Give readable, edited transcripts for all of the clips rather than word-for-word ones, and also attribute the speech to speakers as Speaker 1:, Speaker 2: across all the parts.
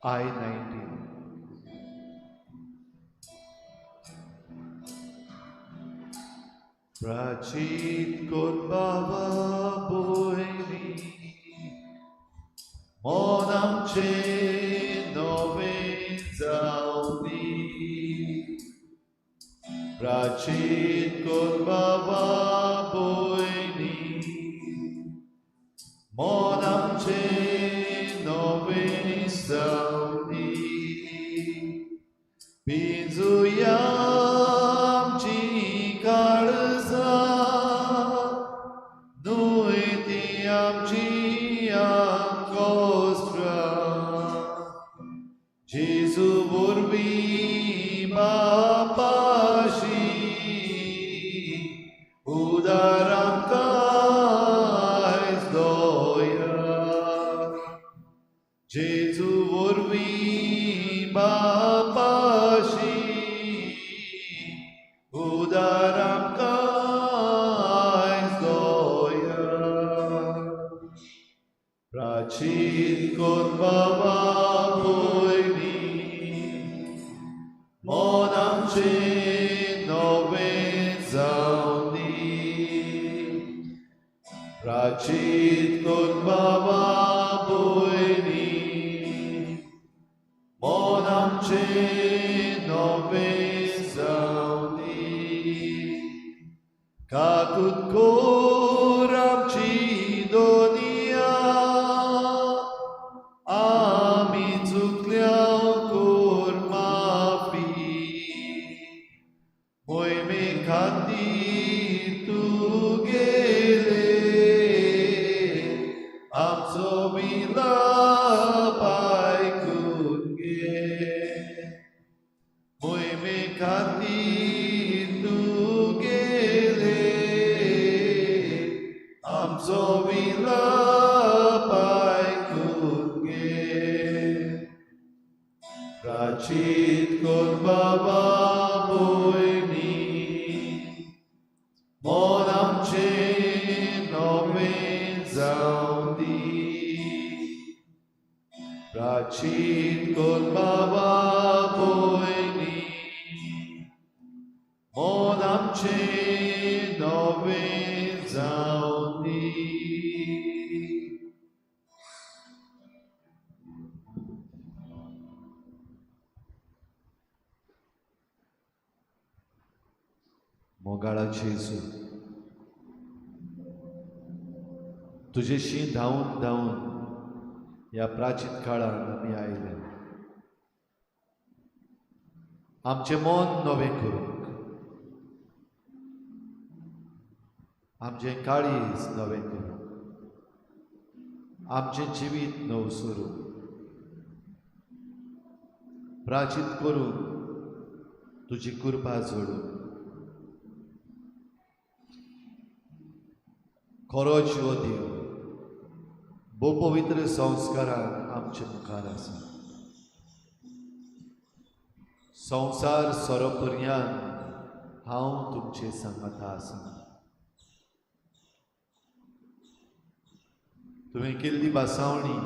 Speaker 1: I-19. प्राचीत कोन बाबा भयणी मन आमचें नवें जावनी. प्राचीत कोन बाबा भयणी मन आमचें नवें जावनी. पिंजुया आमची काळजां न्हय ती आमची आंगोस्त्रां. जेजू वरवीं बापाशी उदार आमकां आयज दया. जेजू वरवीं बापाशी उदार आमकां आयज दया. प्राचीत कोन बाबा भयणी मन आमचें नवें जावनी. प्राचीत कोन बाबा भयणी मन आमचें नवें जावनी. काकूत कोर आमची दोनिया आमी चुकल्या कोर माफी. मोहिमे खातीर तूं गेले आमचो विलाप आयकून घे. मोहिमे खातीर तूं गेले आमचो विलाप आयकून घे. प्राचीत कोन बाबा भयणी मन आमचें नवें जावनी. प्राचीत कोन बाबा भयणी मन आमचें नवें जावनी. मोगाळा जेजू तुजेशी धांवून धांवून ह्या प्राचीन काळान आमी आयले. आमचें मन नवें करूंक, आमचें काळीज नवें करूंक, आमचें जिवीत नव सरूंक, प्राचीत करून तुजी कृपा जोडूंक. खरो जिवो देव भोव पवित्र संस्कारान आमचे मुखार आसा. संवसार सोरोपर्यान हांव तुमचे सांगाता आसा. तुवें केल्ली भासावणी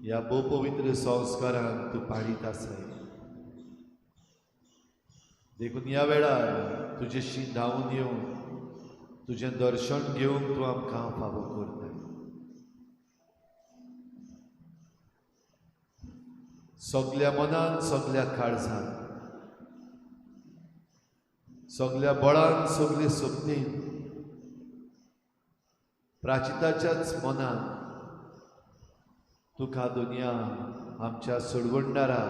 Speaker 1: ह्या भोव पवित्र संस्कारान तूं पाळीत आसाय. देखून ह्या वेळार तुजेशी धांवून येवन तुजें दर्शन घेवंक तूं आमकां फावो करताय. सगल्या मनान, सगल्या काळजान, सगल्या बळान, सगले शक्तीन प्राचिताच्याच मनान तुका दुनिया आमच्या सोडवणदारा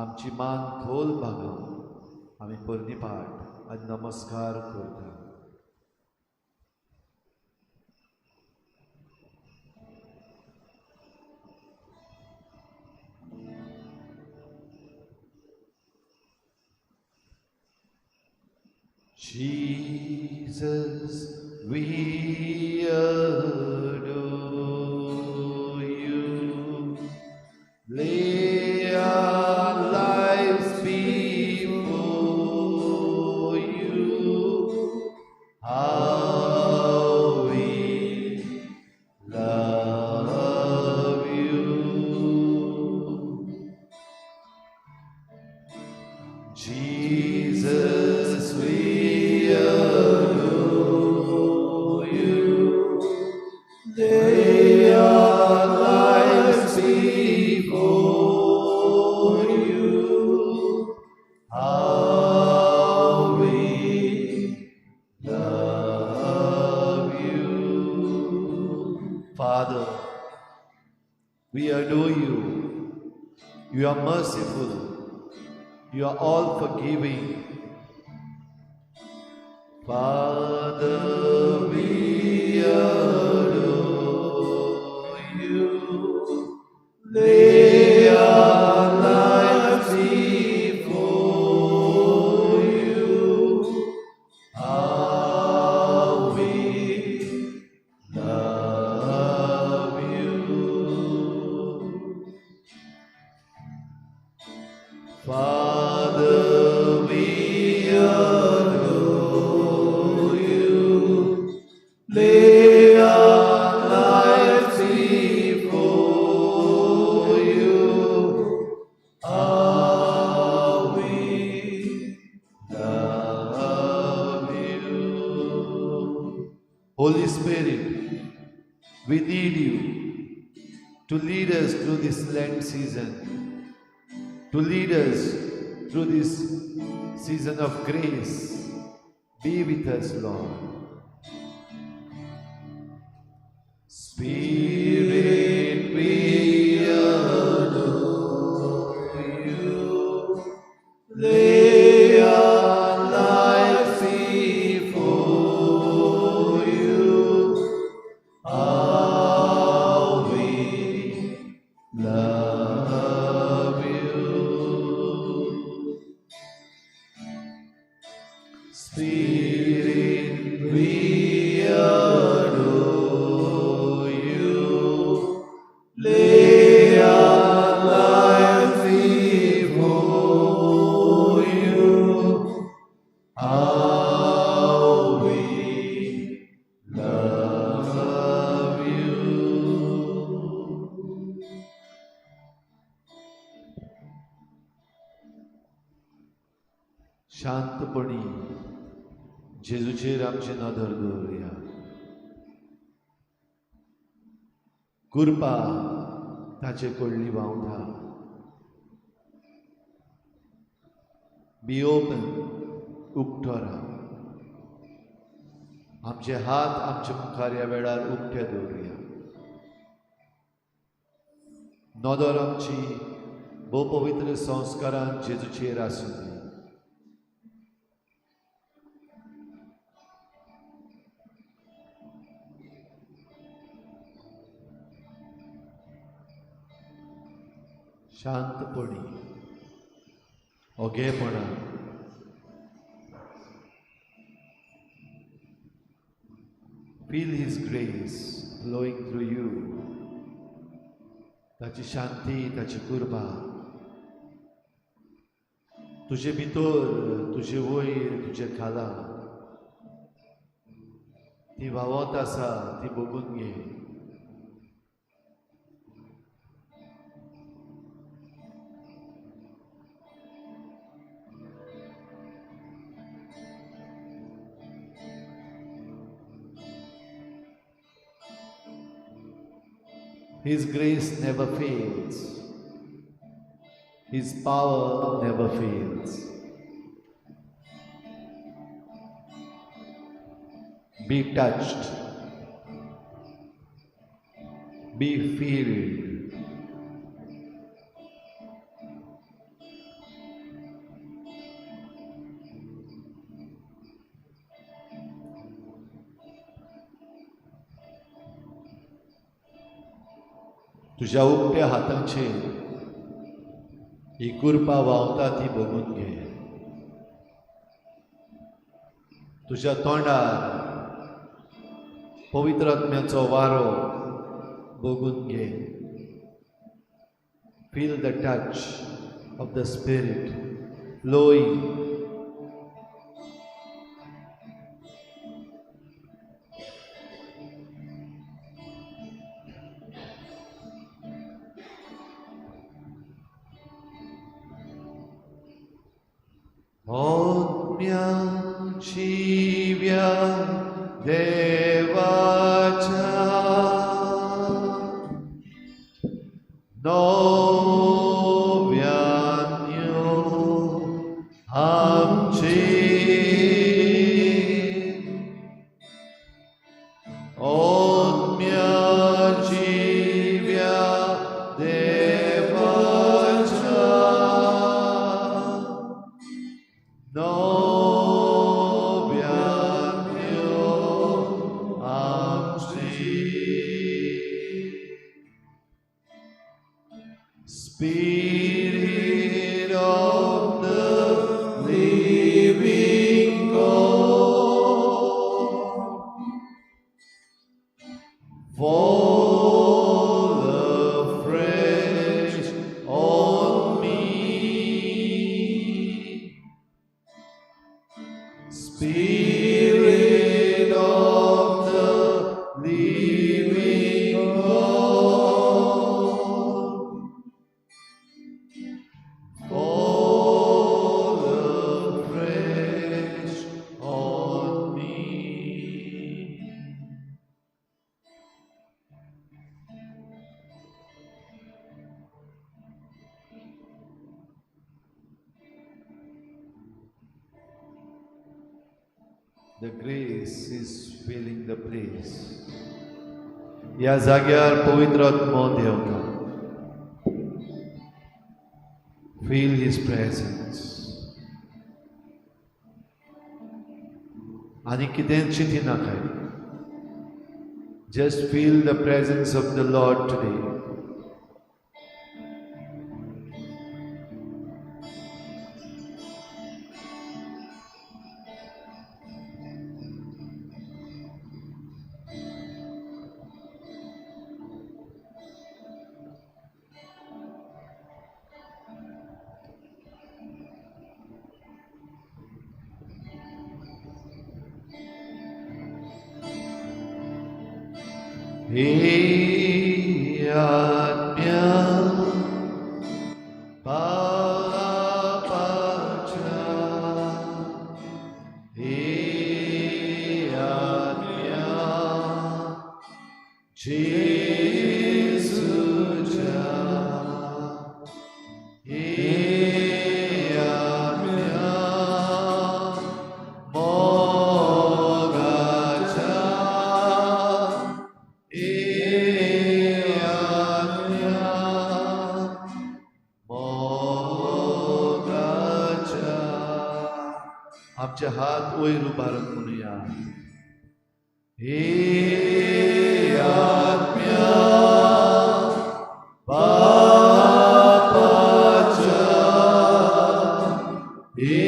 Speaker 1: आमची मान खोल बागोवन आमी पर्निपाट आनी नमस्कार करता. Jesus, we adore you. Lay our lives before you. How we love you. You are merciful. You are all forgiving. Father, we adore you. Lay our lives before you. How we love you. Father, we adore you. Lay our lives before you. How we love you. Holy Spirit, we need you to lead us through this Lent season, to lead us through this season of grace. Be with us, Lord. Spirit, we adore you. Lay our lives before you. How we love you. Spirit, we adore you. Lay our lives before you. How we love you. शांतपणी जेजूचेर आमची नदर दवरुया. कृपा ताचे कडली व्हांवता. Be open, उक्तो राव. आमचे हात आमच्या मुखार ह्या वेळार उक्ते दवरुया. नदर आमची भोव पवित्र संस्कारान जेजूचेर आसूं दी. शांतपणी, ओगेपणान feel His grace flowing through you. ताची शांती, ताची कृपा तुजे भितर, तुजे वयर, तुजे खाला ती व्हांवत आसा, ती बघून घे. His grace never fails. His power never fails. Be touched. Be filled. तुझ्या उकट्या हातांचेर ही कृपा व्हांवता ती बघून घे. तुझ्या तोंडार पवित्र आत्म्याचो वारो बघून घे. Feel the touch of the Spirit flowing. आत्म्याची देवाच्या नव्यान्यो आमची आत्म्याची देवाच्या Spirit of the living God, fall afresh on me. Spirit of the living God, fall afresh on me. The grace is filling the place. ह्या जाग्यार पवित्र आत्मो देवता. Feel His presence. आनी कितेंच चिंतिनाकाय. Just feel the presence of the Lord today. Hey, आत्म्या पापाच्या, हे आत्म्या जेजूच्या, हे आत्म्या मोगाच्या, हे आत्म्या मोगाच्या. आमचे हात वयर उबारून म्हणुया, हे आत्म्या पापाच्या, हे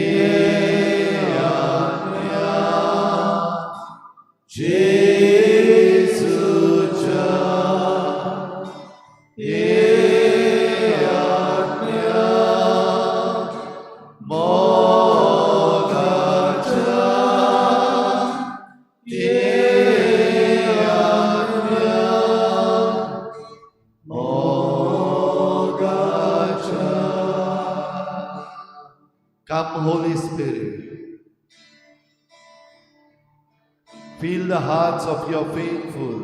Speaker 1: आत्म्या जेजूच्या, हे आत्म्या मोगाच्या, हे आत्म्या मोगाच्या. Come, Holy Spirit. Fill the hearts of your faithful.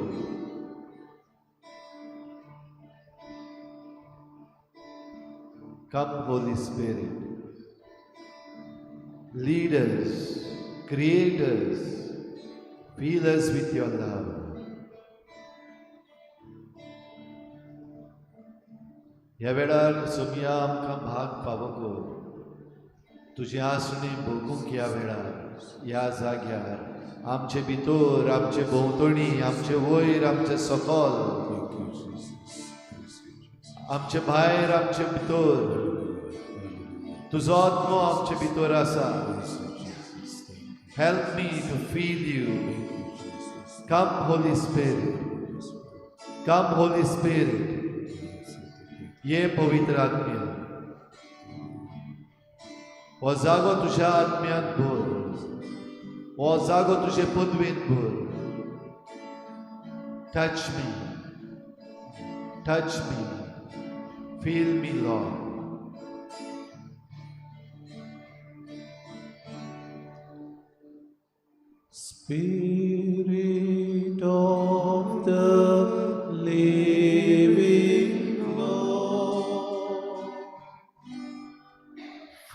Speaker 1: Come, Holy Spirit. Lead us, create us, fill us with your love. ह्या वेळार सोमया आमकां भाग फावो कर. तुजें आसणें भोगूंक ह्या वेळार ह्या जाग्यार आमचे भितर, आमचे भोंवतणी, आमचे वयर, आमचे सकल,
Speaker 2: Thank you, Jesus. Praise you, Jesus.
Speaker 1: आमचे भायर, आमचे भितर तुजो आत्मो आमचे भितर आसा.
Speaker 2: Praise you, Jesus. Thank you.
Speaker 1: Help me to feel you.
Speaker 2: Thank you, Jesus.
Speaker 1: Come, Holy Spirit.
Speaker 2: Holy Spirit.
Speaker 1: Come, Holy Spirit.
Speaker 2: Yes,
Speaker 1: ये पवित्र आत्म्या, हो जागो तुज्या आत्म्यान भर, हो जागो तुजे पदवेन भर. Touch me, touch me, feel me, Lord.
Speaker 2: Spirit of the living God,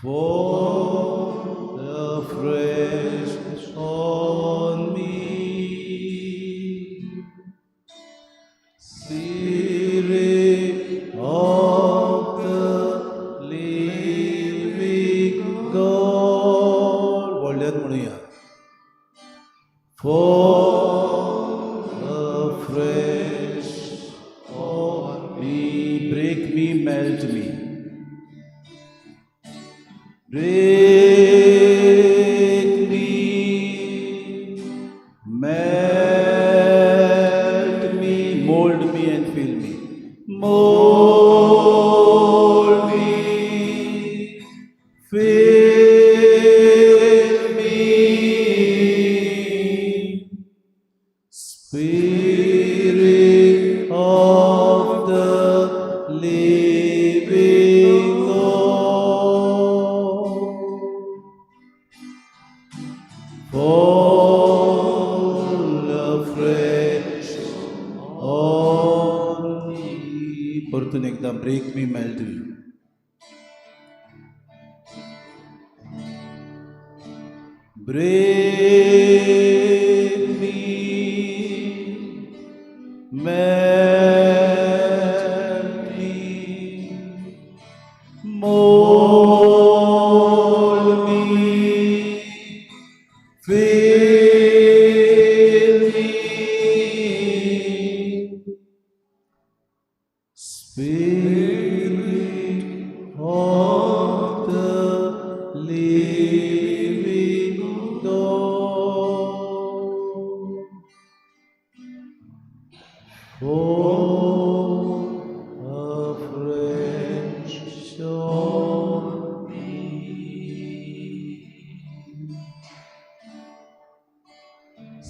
Speaker 2: fall afresh on me. Spirit of the living God, व्हडल्यान म्हणुया, fall afresh on me, break me, melt me. Break me, melt me, mold me and fill me. Mold me, fill me, Spirit of the living God, fall afresh on me. परतून एकदा break me, melt me. Break me, melt me, mold me, fill me, Spirit of the living God, fall afresh on me.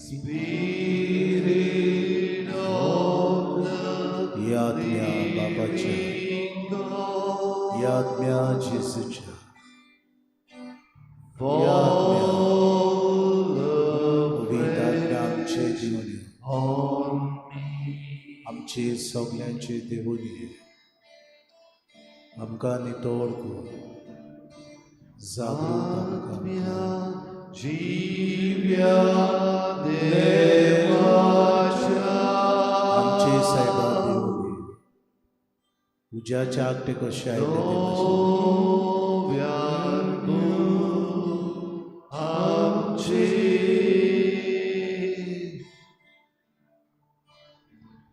Speaker 1: Spirit of the
Speaker 2: ह्या आत्म्या बापाच्या,
Speaker 1: living God,
Speaker 2: ह्या आत्म्या जेजूच्या,
Speaker 1: fall
Speaker 2: पवित्र आत्म्या आमचे जीवन
Speaker 1: on me.
Speaker 2: आमचे सगल्यांचे देवून आमकां नितळ कर, जागृत आमकां.
Speaker 1: आत्म्या जिव्या देवाच्या,
Speaker 2: आमचे सायबा देवून उज्याच्या आगटे कशें आयले ते भाशेन
Speaker 1: नव्यान आमचे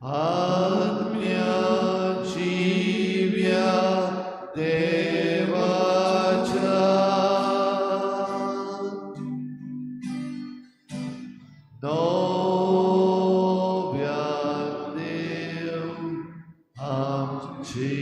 Speaker 1: आत्म्या जिव्या देवाच्या, नव्यान देव आमचे.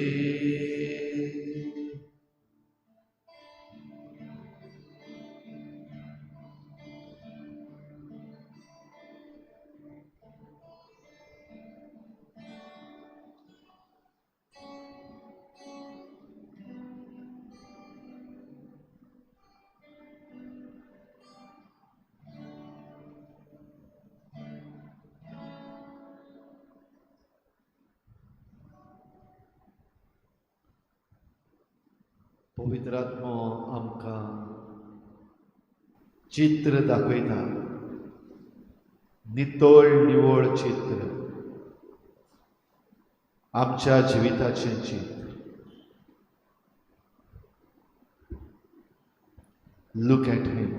Speaker 1: पवित्र आत्मो आमकां चित्र दाखयता, नितळ निवळ चित्र, आमच्या जिविताचें चित्र. Look at him.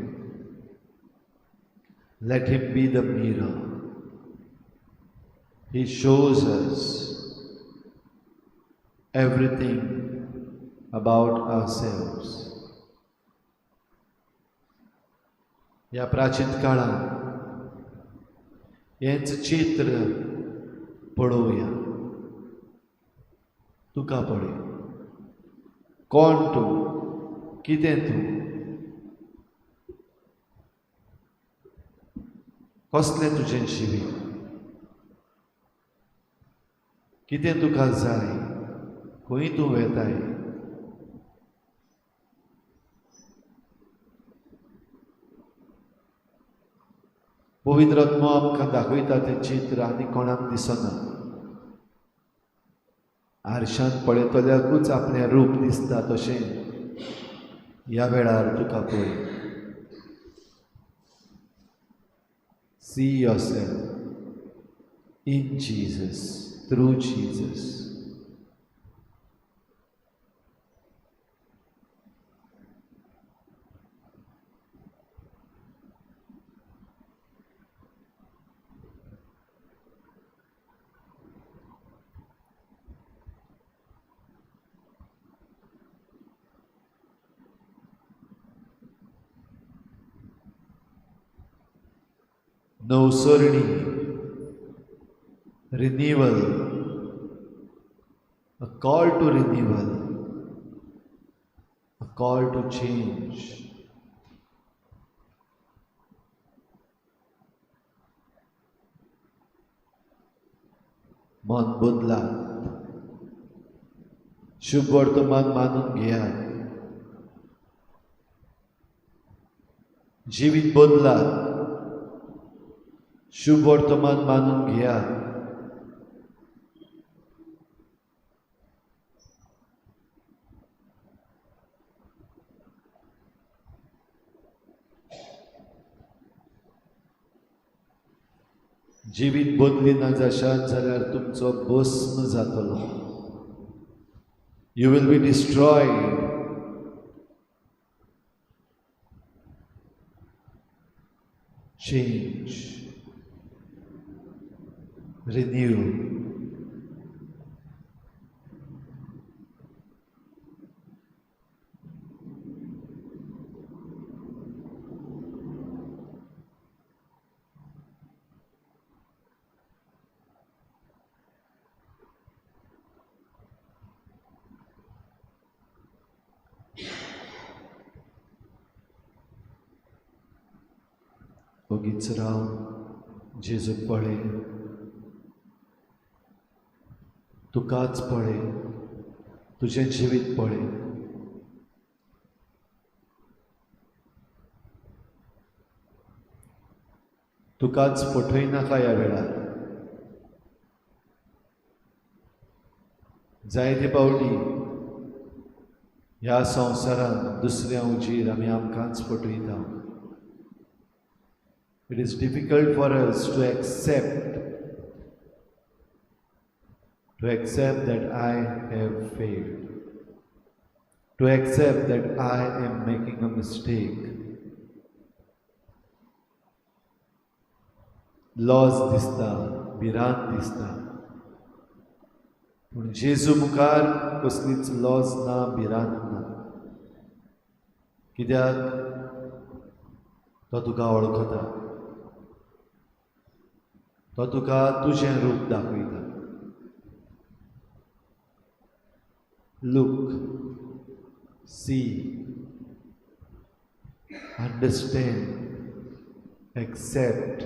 Speaker 1: Let him be the mirror. He shows us everything about ourselves. ह्या प्राचीन काळांत हेंच चित्र पळोवया. तुका पळय, कोण तूं, कितें तूं, कसलें तुजें जिवीत, कितें तुका जाय, खंय तूं वेताय. पवित्र आत्मो आमकां दाखयता तें चित्र आनी कोणाक दिसना. आरशांत पळयतल्याकूच आपलें रूप दिसता, तशें ह्या वेळार तुका पळय. See yourself in Jesus, through Jesus. नवसरणी, Renewal, a call to renewal, a call to change. मन बदलात, शुभ वर्तमान मानून घेयात, जिवीत बदलात, शुभ वर्तमान मानून घेयात. जिवीत बदली ना जाशात जाल्यार तुमचो भस्म जातलो. You will be destroyed. Change, renew. ओगीच राव, जेजूक पळय, तुकाच पळय, तुजें जिवीत पळय. तुकाच फटयनाका ह्या वेळार. जायते पावटी ह्या संवसारांत दुसऱ्या उजीर आमी आमकांच फटयता. It is difficult for us to accept that I have failed, to accept that I am making a mistake. Loss दिसता, भिरांत दिसता, पूण जेजू मुखार कसलीच लॉस ना, भिरांत ना. कित्याक? तो तुका वळखता, तो तुका तुजें रूप दाखयता. Look, see, understand, accept.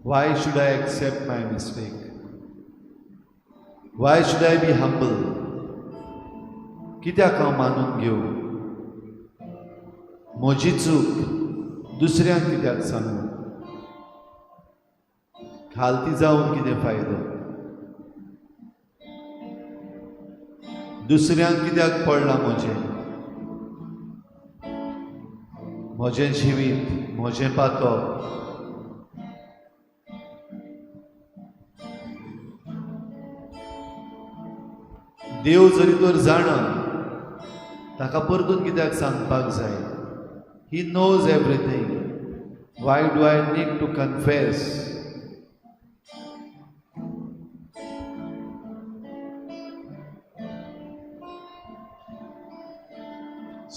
Speaker 1: Why should I accept my mistake? Why should I be humble? कित्याक हांव मानून घेवं? म्हजी चूक दुसऱ्यांक कित्याक सांगू? खालती जावन कितें फायदो? दुसऱ्यांक कित्याक पडलां म्हजें? म्हजें जिवीत, म्हजें पातक देव जरी तर जाणा, ताका परतून कित्याक सांगपाक जाय? He knows everything. Why do I need to confess?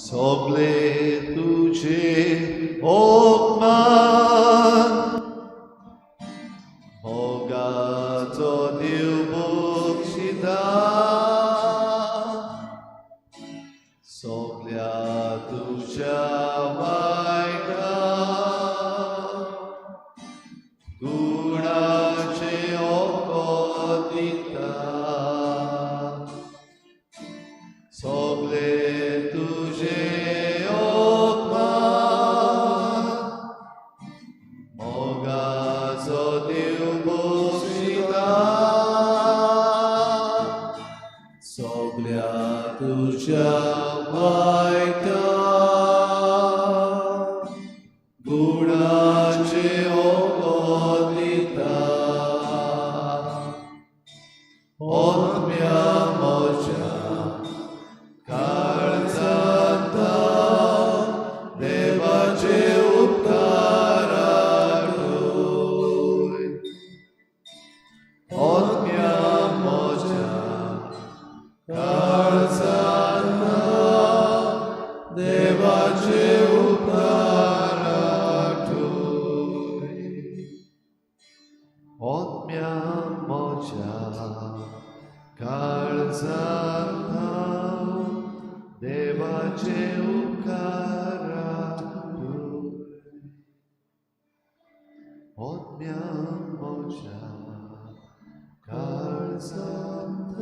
Speaker 1: सगळे तुझे ओकमान मोगाचो देव बक्षिता, सगळ्या तुझ्या वायटा गुणाचे ओको दिता, सगळे तुझे ओकमान मोगाचो देव बक्षिता,
Speaker 2: सगळ्या तुझ्या वायटा गुणाचे ओको दिता, आत्म्या म्हज्या काळजांत देवाचे उपकार आठय, आत्म्या म्हज्या काळजांत देवाचे उपकार आठय,
Speaker 1: आत्म्या म्हज्या काळजांत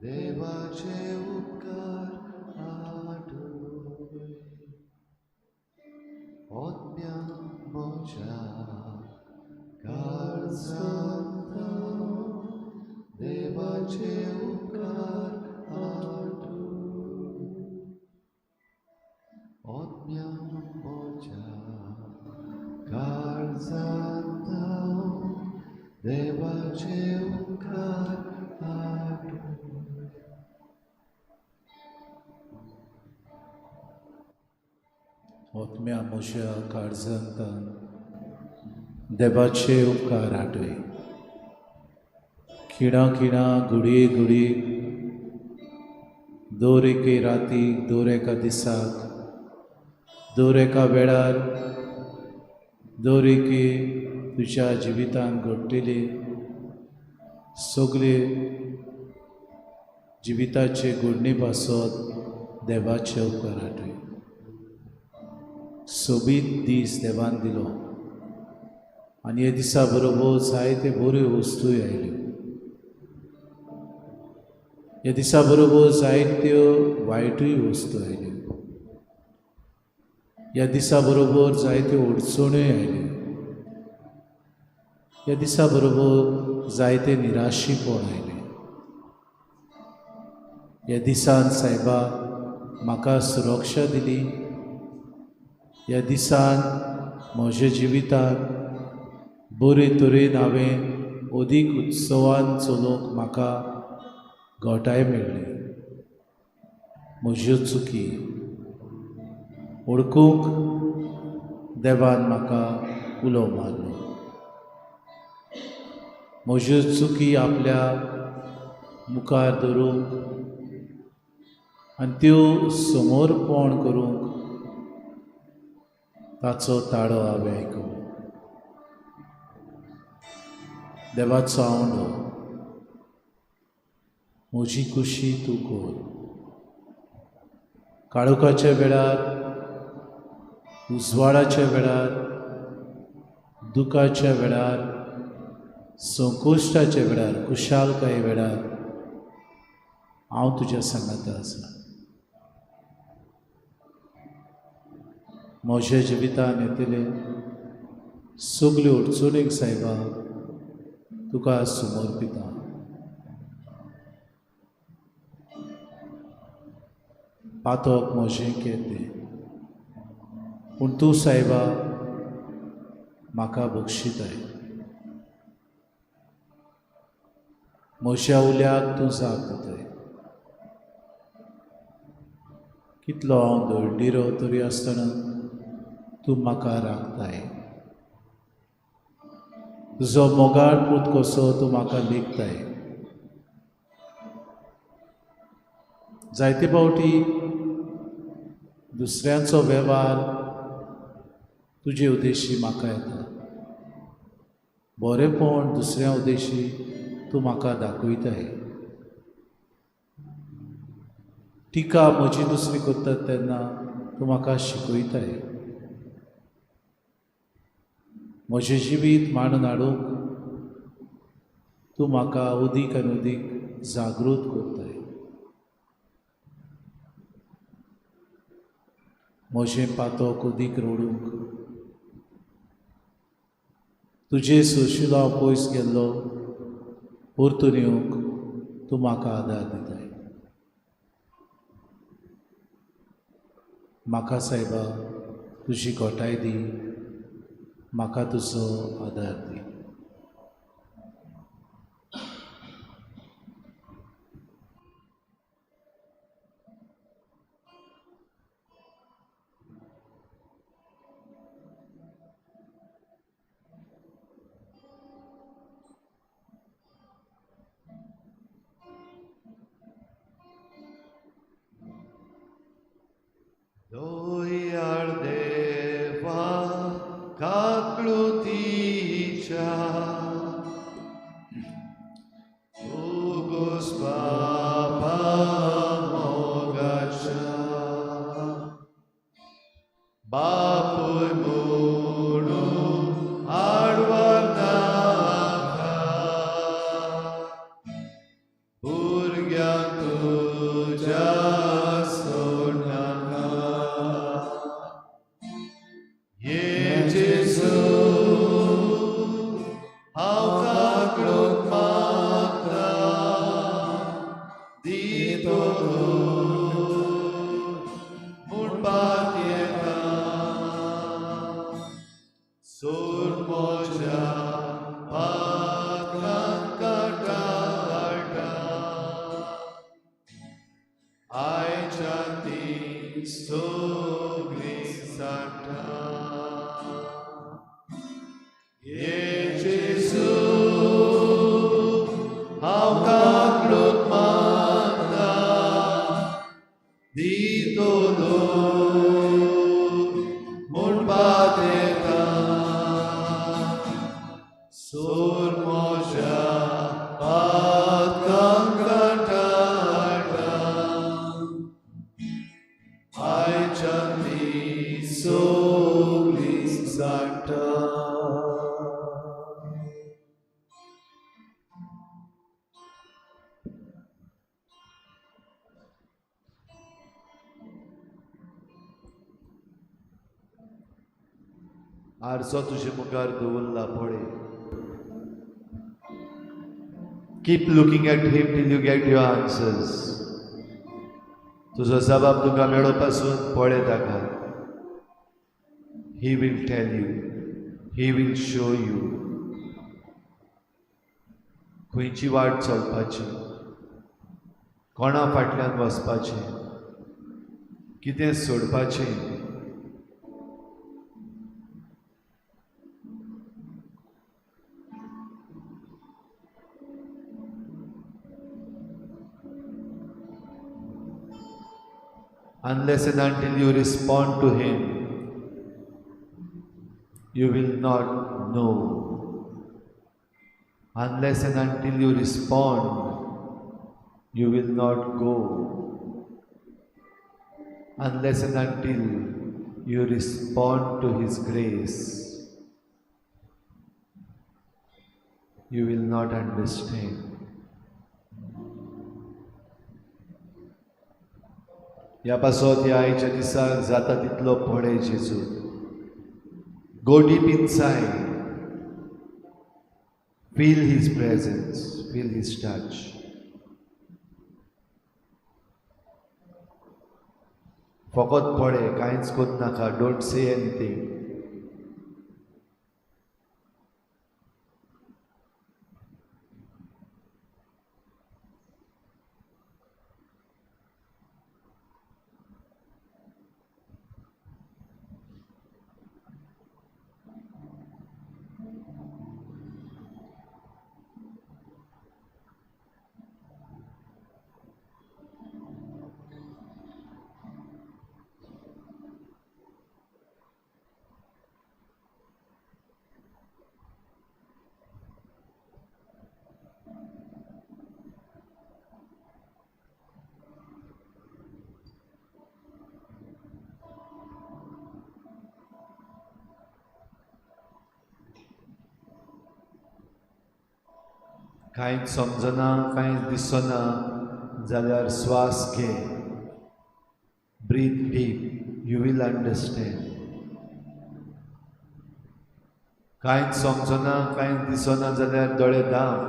Speaker 1: देवाचे उपकार आठय, आत्म्या म्हज्या काळजांत देवाचे उपकार आठय, आत्म्या म्हज्या काळजांत देवाचे उपकार आठय, आत्म्या म्हज्या काळजांत देवाचे उपकार आठय.
Speaker 2: आत्म्या म्हज्या काळजांत देवाचे उपकार आठय. खिणा खिणा घडये घडये दर एके रातीक, दर एका दिसाक, दर एका वेळार, दर एके तुज्या जिवितांत घडटले सगळे जिविताचे घडणे पासत देवाचे उपकार आठय. सोबीत दीस देवान दिलो आनी हे दिसा बरोबर जायते बऱ्यो वस्तूय आयल्यो. ह्या दिसा बरोबर जायत्यो वायटूय वस्तू आयल्यो. ह्या दिसा बरोबर जायत्यो अडचण्योय आयल्यो. ह्या दिसा बरोबर जायते निराशीपण आयलें. ह्या दिसान सायबा म्हाका सुरक्षा दिली. ह्या दिसान म्हज्या जिवितांत बरे तरेन हांवें अदीक उत्सवान चलोवंक म्हाका घटाय मेळ्ळी. म्हज्यो चुकी वळखूंक देवान म्हाका उलो मारलो. म्हज्यो चुकी आपल्या मुखार धरूंक आनी त्यो समर्पण करूंक ताचो ताळो हांवें आयकलो. देवाचो आवंडो म्हजी खुशी तूं कर. काळोखाच्या वेळार, उजवाडाच्या वेळार, दुखाच्या वेळार, संकश्टाच्या वेळार, खुशालकाये वेळार हांव तुज्या सांगाता आसा. म्हज्या जिवितान येतले सगल्यो अडचणीक सायबा तुका समर्पिता. पातक म्हजें केतें, पूण तूं सायबा म्हाका बक्षिताय. म्हज्या उल्याक तूं जाप दिताय. कितलो हांव दळडिरो तरी आसतना तूं म्हाका राखताय. तुजो मोगाळ पूत कसो तूं म्हाका लेखताय. जायते फावटी दुसऱ्यांचो वेव्हार तुजे उद्देशी म्हाका येता, बरेंपण दुसऱ्या उद्देशी तूं म्हाका दाखयताय. टिका म्हजी दुसरी करतात तेन्ना तूं म्हाका शिकयताय. म्हजें जिवीत मांडून हाडूंक तूं म्हाका उदीक आनी उदीक जागृत करताय. म्हजें पातक उदीक रडूंक तुजे सुशिलो हांव पयस गेल्लो परतून येवंक तूं म्हाका आदार दिताय. म्हाका सायबा तुजी घटाय दी, म्हाका तुजो आदार दी.
Speaker 1: दोयाळ देवा काकळुतीच्या उगोस बापा मोगाच्या बापूय म्हणून आडवार नाका भुरग्यांक तुज्या सोडनाका. ये जेजू हांव काकळूत मागता दितो म्हूण पातयेता सोड म्हज्या पातकांक काटाळटा आयच्या ती सगळी साठा. ये जेजू हांव काकळूत मागता दितलो म्हूण पातयेता सोड म्हज्या पातकांक काटाळटा आयच्या ती सगळी साठा. आरसो तुजे मुखार दवरला पळय. Keep looking at him till you get your answers. तुजो जबाब तुका मेळोवपासून पळय ताका. He will tell you, he will show you खंयची वाट चलपाची, कोणा फाटल्यान वचपाचें, कितें सोडपाचें. Unless and until you respond to him, you will not know. Unless and until you respond, you will not go. Unless and until you respond to his grace, you will not understand. ह्या पासत ह्या आयच्या दिसाक जाता तितलो पळय जेजू. Go deep inside, feel his presence, feel his touch. फकत पळय, कांयच करूं नाका. Don't say anything. कांयच समजना, कांयच दिसना जाल्यार स्वास घे. Breathe deep, you will understand. कांयच समजना, कांयच दिसना जाल्यार दोळे धांप.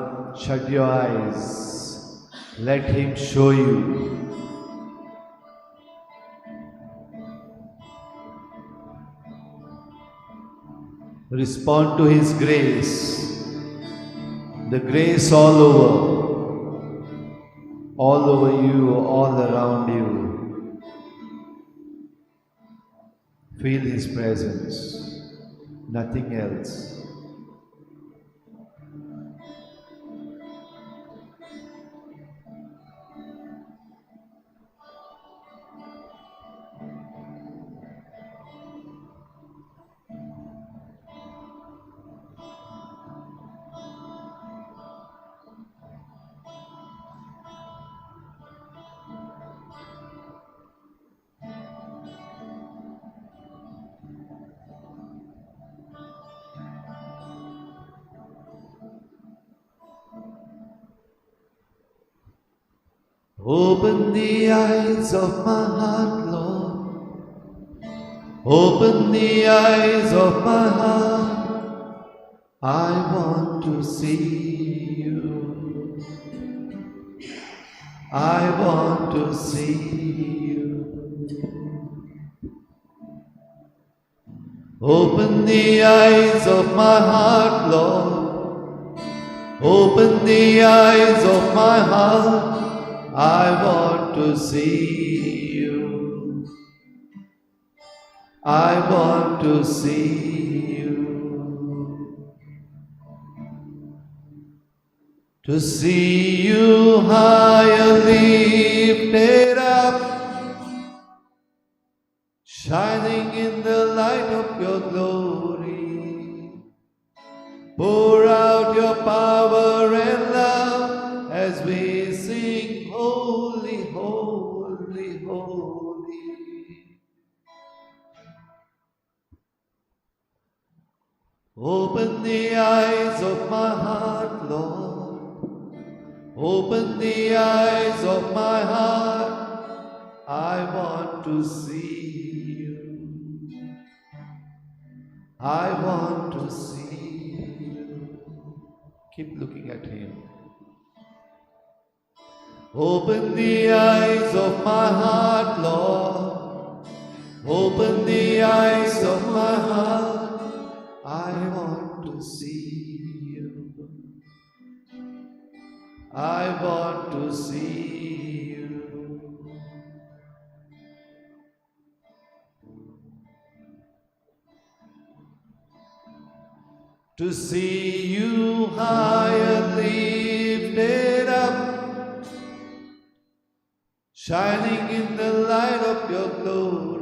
Speaker 1: Shut your eyes, let him show you. Respond to his grace, the grace all over you, all around you. Feel his presence, nothing else. Open the eyes of my heart, Lord. Open the eyes of my heart. I want to see you. I want to see you. Open the eyes of my heart, Lord. Open the eyes of my heart. I want to see you. I want to see you. To see you high and lifted up, shining in the light of your glory. Pour out your power and love as we sing, holy, holy, holy. Open the eyes of my heart, Lord. Open the eyes of my heart. I want to see you. I want to see you. Keep looking at him. Open the eyes of my heart, Lord. Open the eyes of my heart. I want to see you. I want to see you. To see you high and lifted up, shining in the light of your glory.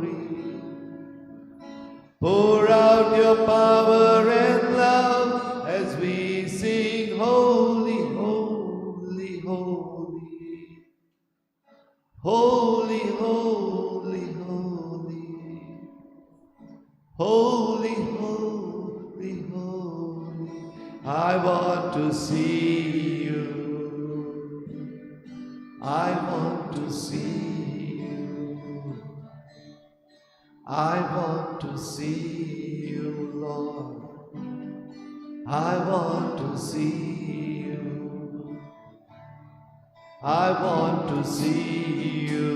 Speaker 1: Pour out your power and love as we sing, holy, holy, holy. Holy, holy, holy. Holy, holy, holy. I want to see you. I want to see you. I want to see you, Lord. I want to see you. I want to see you.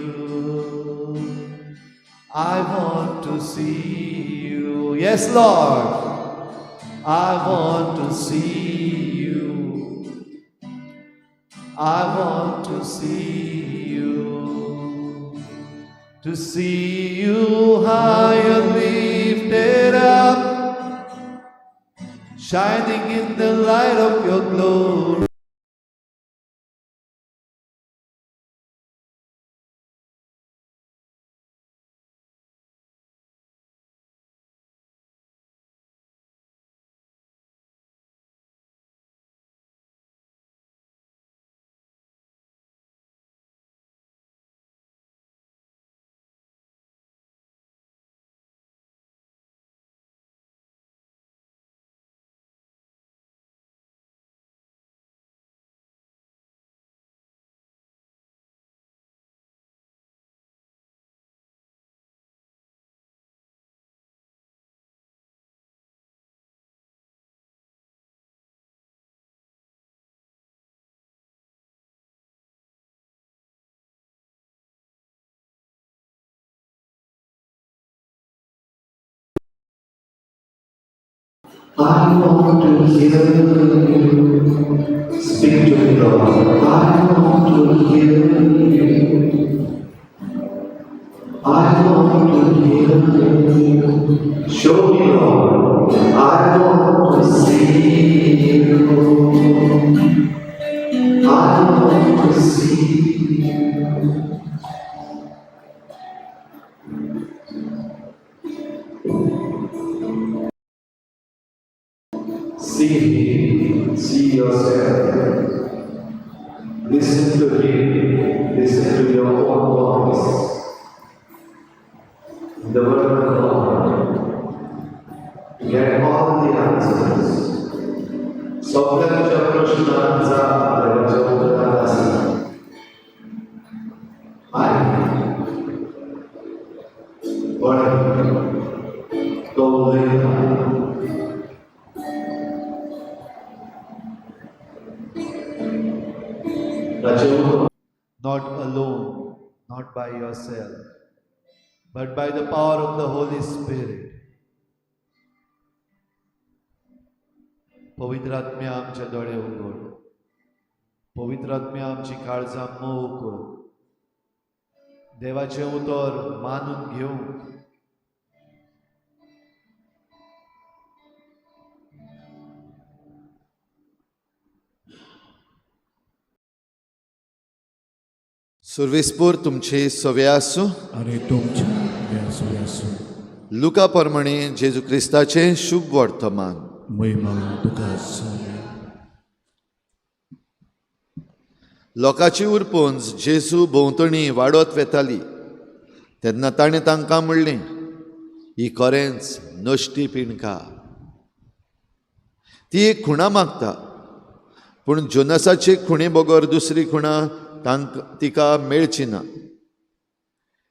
Speaker 1: I want to see you. Yes, Lord. I want to see you. I want to see you. To see you high and lifted up, shining in the light of your glory. I want to hear you. Speak to me, Lord. I want to hear you. I want to hear you. Show me, Lord. I want to see you. I want to see you. See him, see yourself. Listen to him, listen to your own voice. The word of God. Get all the answers. सगळ्यांच्या प्रश्नांचा जाप देवाच्या उतरात आसा. आयक, पळय, तो उलयता. ताचें उलोवप. Not alone, not by yourself, but by the power of the Holy Spirit. पवित्र आत्म्या आमचे दोळे उगड, पवित्र आत्म्या आमची काळजां मोव कर, देवाचें उतर मानून घेवंक.
Speaker 3: सुर्वेस्पूर तुमचे सवे आसूं.
Speaker 2: आनी तुमचे आसूं आसूं.
Speaker 3: लुका प्रमाणे जेजू क्रिस्ताचें शुभ वर्तमान.
Speaker 2: महिमा तुका स्वामी.
Speaker 3: लोकांची उरपंज जेजू भोंवतणी वाडत वेताली तेन्ना ताणें तांकां म्हणलें, ही खरेंच नश्टी पिणका. ती एक खुणा मागता, पूण जोनसाचे खुणे बगर दुसरी खुणा तांकां तिका मेळची ना.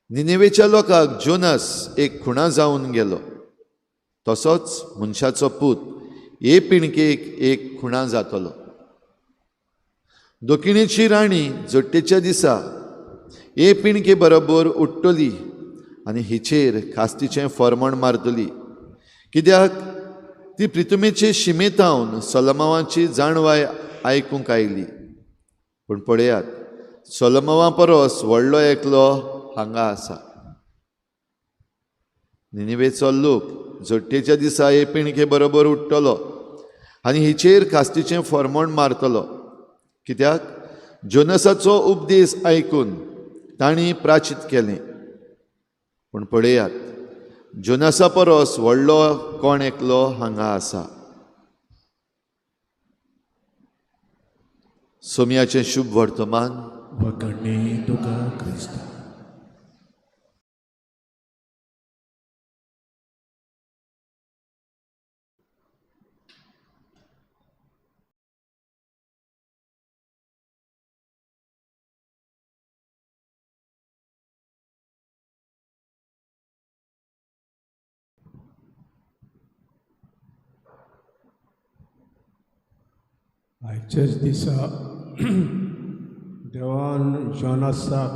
Speaker 3: निनेवेच्या लोकांक जोनस एक खुणा जावन गेलो, तसोच मनशाचो पूत हे पिणकेक एक खुणा जातलो. दक्षिणेची राणी जोट्टेच्या दिसा हे पिणके बरोबर उठ्ठली आनी हिचेर खास्तीचें फॉर्मण मारतली, कित्याक ती प्रितुमेचे शिमेतावन सोलमावाची जाणवाय आयकूंक आयली. पूण पळयात, सोलमावा परस व्हडलो एकलो हांगा आसा. निनिवेचो लोक जोट्टेच्या दिसा हे पिणके बरोबर उठ्ठलो आनी हिचेर खास्तीचें फॉर्मण मारतलो, कित्याक जोनसाचो उपदेश आयकून तांणी प्राचीत केलें. पूण पळयात, जोनसा परस व्हडलो कोण एकलो हांगा आसा. सोमयाचें शुभ वर्तमान.
Speaker 2: वखणी तुका क्रिस्ता.
Speaker 4: आयच्याच दिसा देवान जोनासाक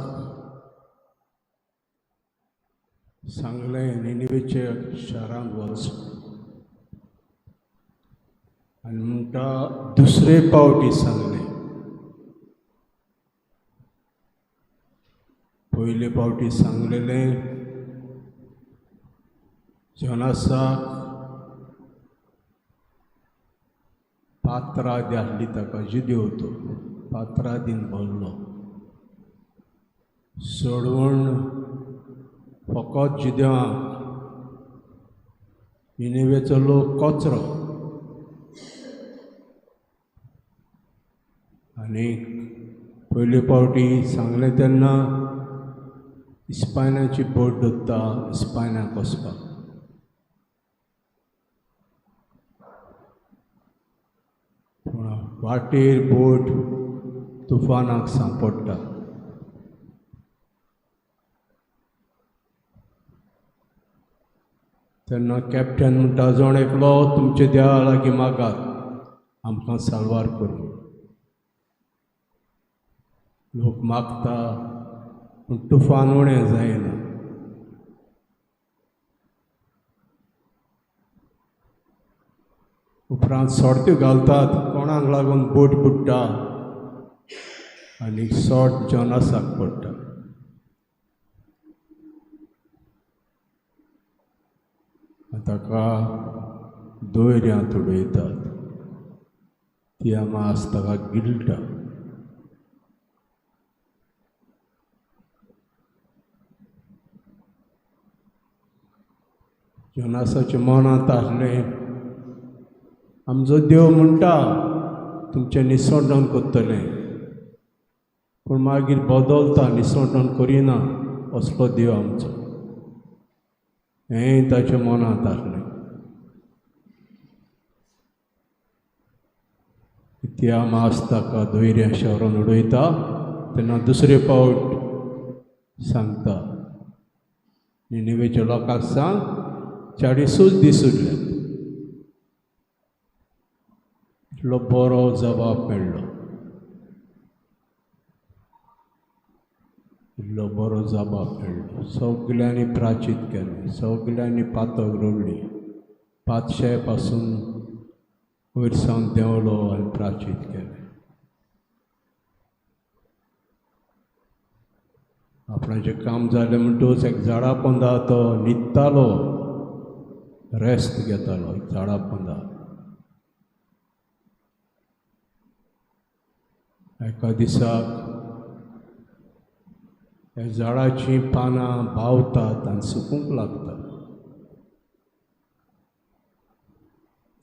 Speaker 4: सांगलें, निनिवेच्या शारांत वच आनी म्हणटा दुसरे पावटी सांगलें. पयले पावटी सांगलेलें जोनासाक पात्रां दी आसली ताका, जिदेव तो पात्रां दीन भरलो सोडवण फकत जिदेवांक. निनेवेचो लोक कचरो आनी पयले पावटी सांगलें तेन्ना इस्पायनाची बोट दवरता इस्पायनाक वचपाक. पूण वाटेर बोट तुफानाक सांपडटा. तेन्ना कॅप्टन म्हणटा, जण एकलो तुमच्या देवा लागीं मागात, आमकां साल्वार करूं. लोक मागता पूण तुफान उणें जायना. उपरांत सोर्त्यो घालतात, कोणाक लागून बोट बुडटा आनी सोर्ट जोनासाक पडटा. ताका दोयऱ्यांत उडयतात, ती मास ताका गिळटा. जोनासाच्या मनांत आसलें, आमचो देव म्हणटा तुमचें निसणटण करतलें, पूण मागीर बदलता, निसणटण करिना, असलो देव आमचो. हें ताच्या मनांत आसलें. त्या मास ताका दोयऱ्या शहरान उडयता तेन्ना दुसरे फावट सांगता, निनेवेच्या लोकांक सांग 40 दीस उरल्यात. इतलो बरो जबाब मेळ्ळो, इतलो बरो जबाब मेळ्ळो. सगल्यांनी प्राचीत केलें, सगल्यांनी पातक रोडली, 500 पासून वयर सावन देंवलो आनी प्राचीत केलें. आपणाचें काम जालें म्हणटकच एक झाडा पोंदा तो न्हिदतालो, रेस्ट घेतालो झाडा पोंदा. एका दिसाक ह्या झाडाचीं पानां बावतात आनी सुकूंक लागतात.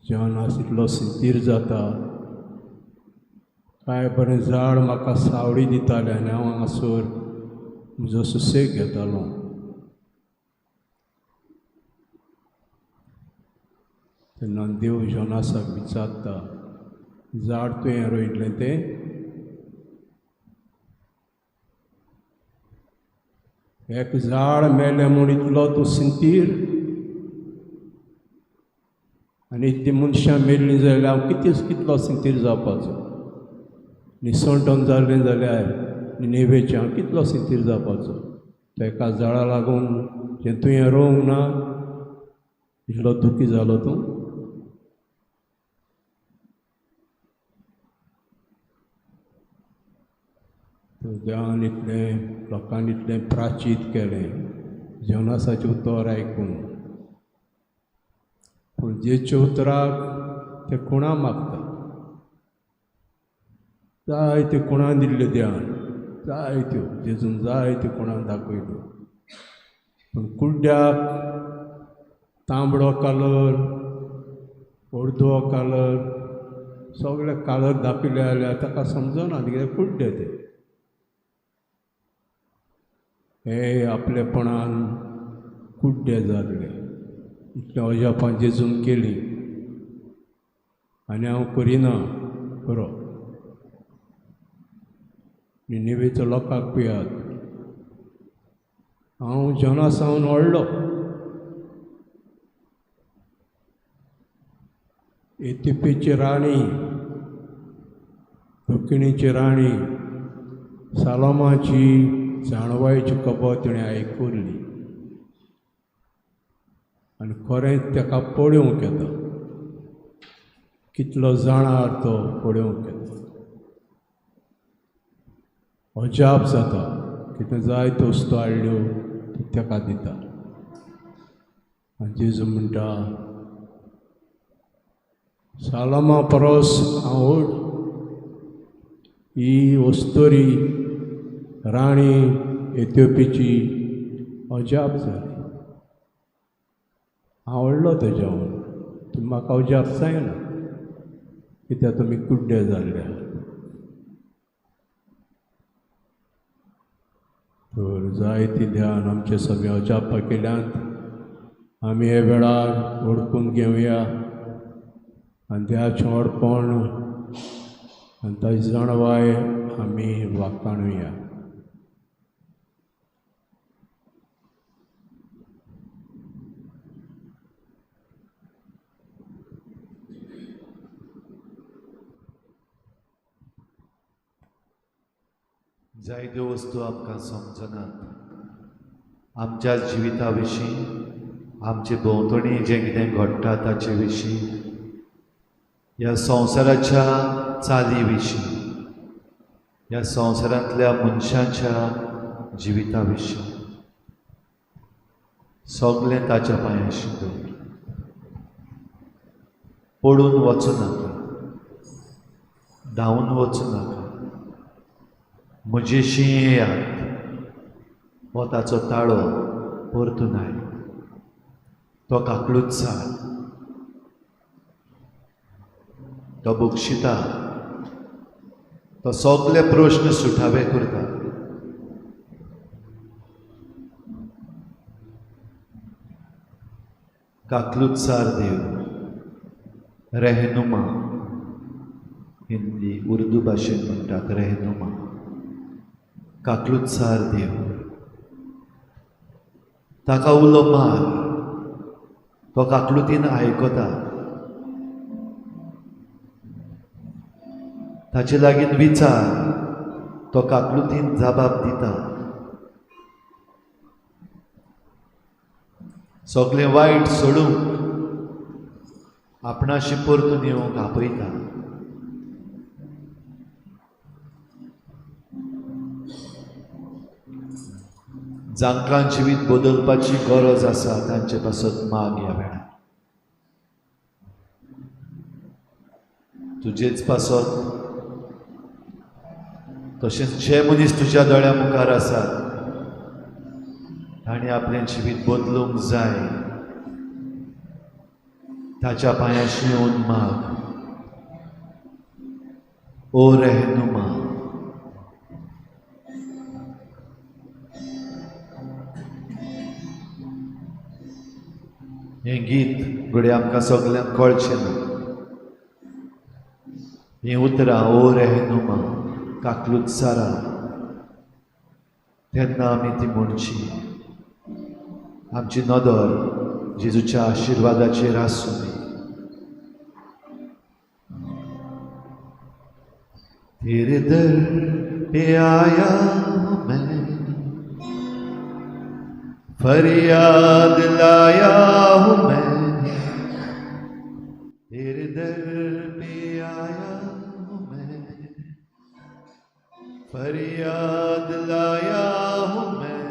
Speaker 4: जोनास इतलो सिंतीर जाता, काय बरें झाड म्हाका सावळी दितालें आनी हांव हांगासर म्हजो सुसेग घेतालो. तेन्ना देव जोनासाक विचारता, झाड तुवें रोयलें तें? एक झाड मेलें म्हूण इतलो तूं सिंतीर, आनी इतलीं मनशां मेल्लीं जाल्यार हांव कितलो सिंतीर जावपाचो? निसणटण जालें जाल्यार निनेवेचें हांव कितलो सिंतीर जावपाचो? एका झाडा लागून जें तुवें रोवंक ना इतलो दुखी जालो तूं? देवान इतलें, लोकांनी इतलें प्राचीत केलें जोनासाचें उतर आयकून, पूण जेच्या उतराक ते खुणा मागतात. जायत्यो खुणा दिल्ल्यो देवान, जायत्यो जेजून जायत्यो खुणा दाखयल्यो, पूण कुड्ड्याक तांबडो कलर, अर्दो कलर, सगळे कलर दाखयले जाल्यार ताका समजना कित्याक कुड्डे ते. हे आपलेपणान कुड्डे जाल्ले. इतलें अजापां जेजून केली आनी हांव करिना बरो. निनेवेचो लोकांक पळयात, हांव जोनासावन व्हडलो. एथियोपियाची राणी, दक्षिणेची राणी सालोमाची जाणवायची खबर तिणें आयकुल्ली आनी खरेंच ताका पळोवंक येता, कितलो जाणार तो पळोवंक येता. अजाप जाता, कितें जाय त्यो वस्तू हाडल्यो त्यो ताका दिता. आनी जेजू म्हणटा, सालोमा परस हांव व्हड. ही वस्तुरी राणी एथियोपियाची अजाप जाली, हांव व्हडलो तेज्या, तुमी म्हाका अजाप जायना कित्याक तुमी कुड्डे जाल्ले आहात. तर जायती ध्यान आमचे सगळे अजापां केल्यात, आमी हे वेळार वळखून घेवया आनी देवाचें व्हडपण आनी ताची जाणवाय आमी वाखाणुया.
Speaker 1: जायत्यो वस्तू आमकां समजनात. आमच्या जिविता विशीं, आमचे भोंवतणी जें कितें घडटा ताचे विशीं ह्या संवसाराच्या चाली विशीं, ह्या संवसारांतल्या मनशांच्या जिविता विशीं सगळें ताच्या पांयांशी दवर. पडून वचूं नाका, धांवून वचूं नाका, म्हजेशी येयात. हो ताचो ताळो परतून आयक, तो काकळूतसार, तो बक्षिता, तो सगळे प्रश्न सुटावे करता. काकलुतसार देव, रहनुमा, हिंदी उर्दू भाशेन म्हणटात रहनुमा, काकलुतसार देव. ताका उलो मार, तो काकलुतीन आयकता, ताचे लागीं विचार, तो काकलुतीन जबाब दिता. सगळें वायट सोडूंक आपणाशी परतून येवंक आपयता. जांकां जिवीत बदलपाची गरज आसा तांचे पासत माग ह्या वेळार. तुजेच पासत तशेंच जे मनीस तुज्या दोळ्या मुखार आसात तांणी आपलें जिवीत बदलूंक जाय. ताच्या पांयाशी येवन माग, ओ रहनुमा. हें गीत घडये आमकां सगल्यांक कळचें ना. हीं उतरां ओ रहनुमा, काकलुतसारा, तेन्ना आमी ती म्हणची. आमची नदर जेजूच्या आशिर्वादाचेर आसूं. तेरे दर पे आया मैं, फरियाद लाया हूँ मैं, तेरे दर पे आया हूँ मैं, फरियाद लाया हूँ मैं,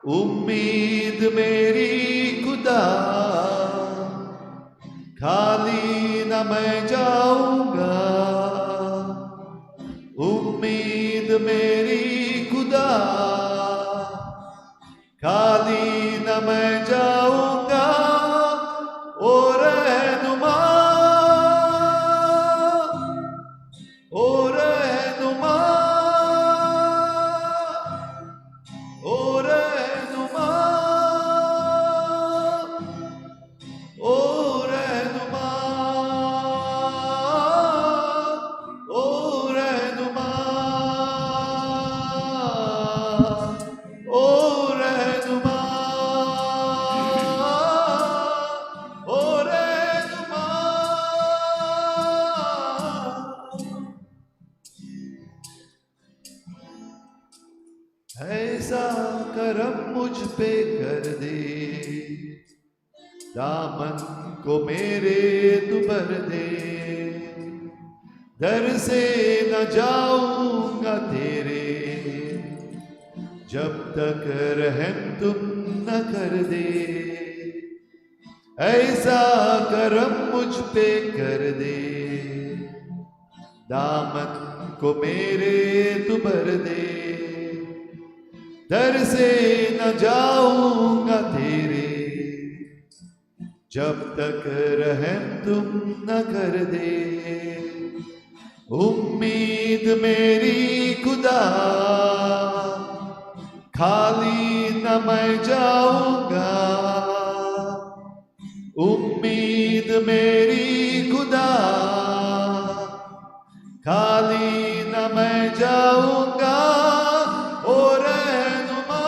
Speaker 1: उम्मीद मेरी खुदा खाली न मैं जाऊंगा, उम्मीद मेरी खुदा खाली न मैं जाऊंगा, ओ रहनुमा, ओ रहनुमा, ओ रहनुमा, ओ रहनुमा, ओ रहनुमा, ओ रहनुमा, ओ रहनुमा। ऐसा करम मुझ पे कर दे, दामन को मेरे तू भर दे, दर से न जाऊंगा तेरे, जब तक रहम तुम न कर दे। ऐसा करम मुझ पे कर दे, दामन को मेरे तू भर दे, दर से न जाऊंगा तेरे, जब तक रहम तुम न कर दे। उम्मीद मेरी खुदा खाली न मैं जाऊंगा, उम्मीद मेरी खुदा खाली न मैं जाऊंगा, ओ रहनुमा,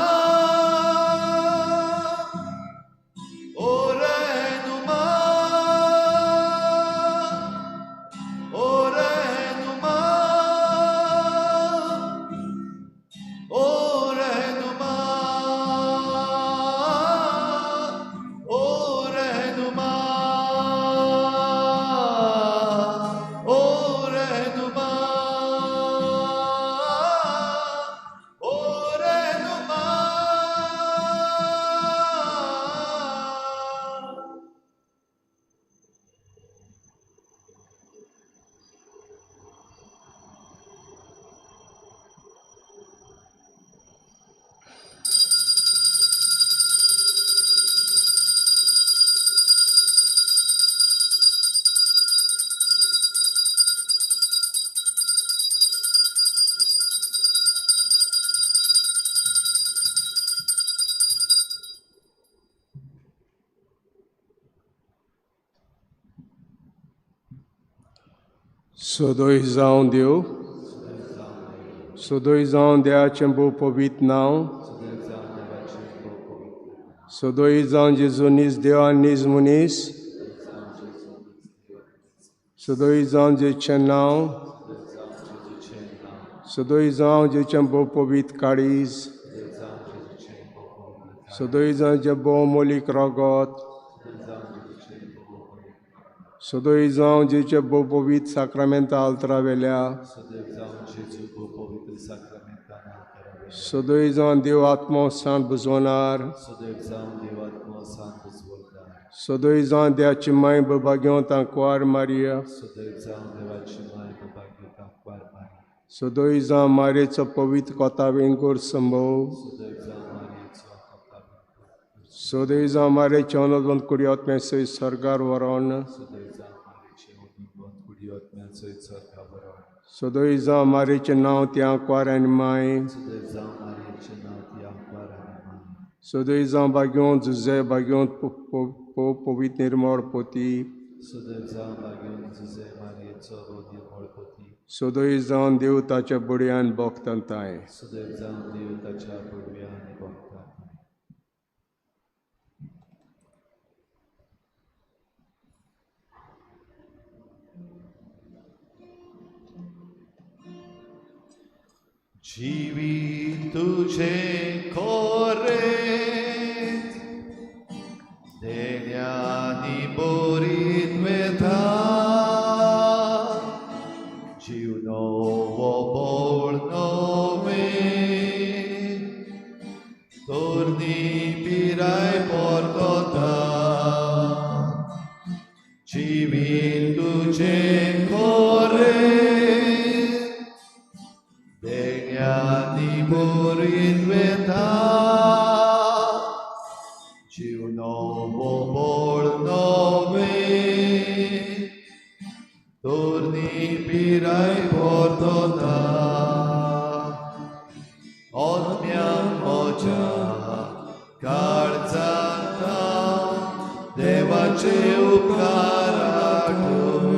Speaker 1: ओ रहनुमा, ओ रहनुमा, ओ रहनुमा, ओ रहनुमा,
Speaker 4: सदोय जावं देव, सदोय जावं देवाचें भोव पवित्र नांव, सदोय जावं जेजू नीज देव आनी नीज मनीस, सदोय जावं जेचें नांव, सदोय जावं जेचें भोव पवित्र काळीज, सदोय जावं जें भोव मोलीक रगत, सदोय जावं जेचें भोव पवित्र साक्रामेंता आल्तरावेल्या, सदोय जावं देव आत्मो सांत बुजवणार, सदोय जावं देवाची माय बभाग्यों तांकवार मारिया, सदोय जावं मारयेचो पवित्र कोतावेंगूर संभव, सदोय जावं मारयेचे अनुबंध कुडी आत्म्या सयत सर्गार व्हरोन, सदोय जावं मारयेचें नांव त्या कुवार आनी माय, सदोय जावं भाग्यों जुजे भाग्यों पवित्र निर्मळ पोती, सदोय जावं देव ताच्या बडयान भोगतांताय.
Speaker 1: जीवी तुझे खोरे देण्यानी बोरीत वेथा, जीव नवो बोळ नवे तोरणी पिराय परतता. जीवी तुझे खोरे देण्यानी बोरीत वेथा, जीव नवो बोळ नवे तोरणी पिराय परतता. आत्म्या म्हज्या काळजांत देवाचे उपकार आठय,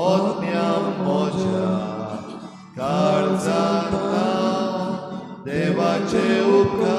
Speaker 1: आत्म्या म्हज्या काळजांत देवाचे उपकार.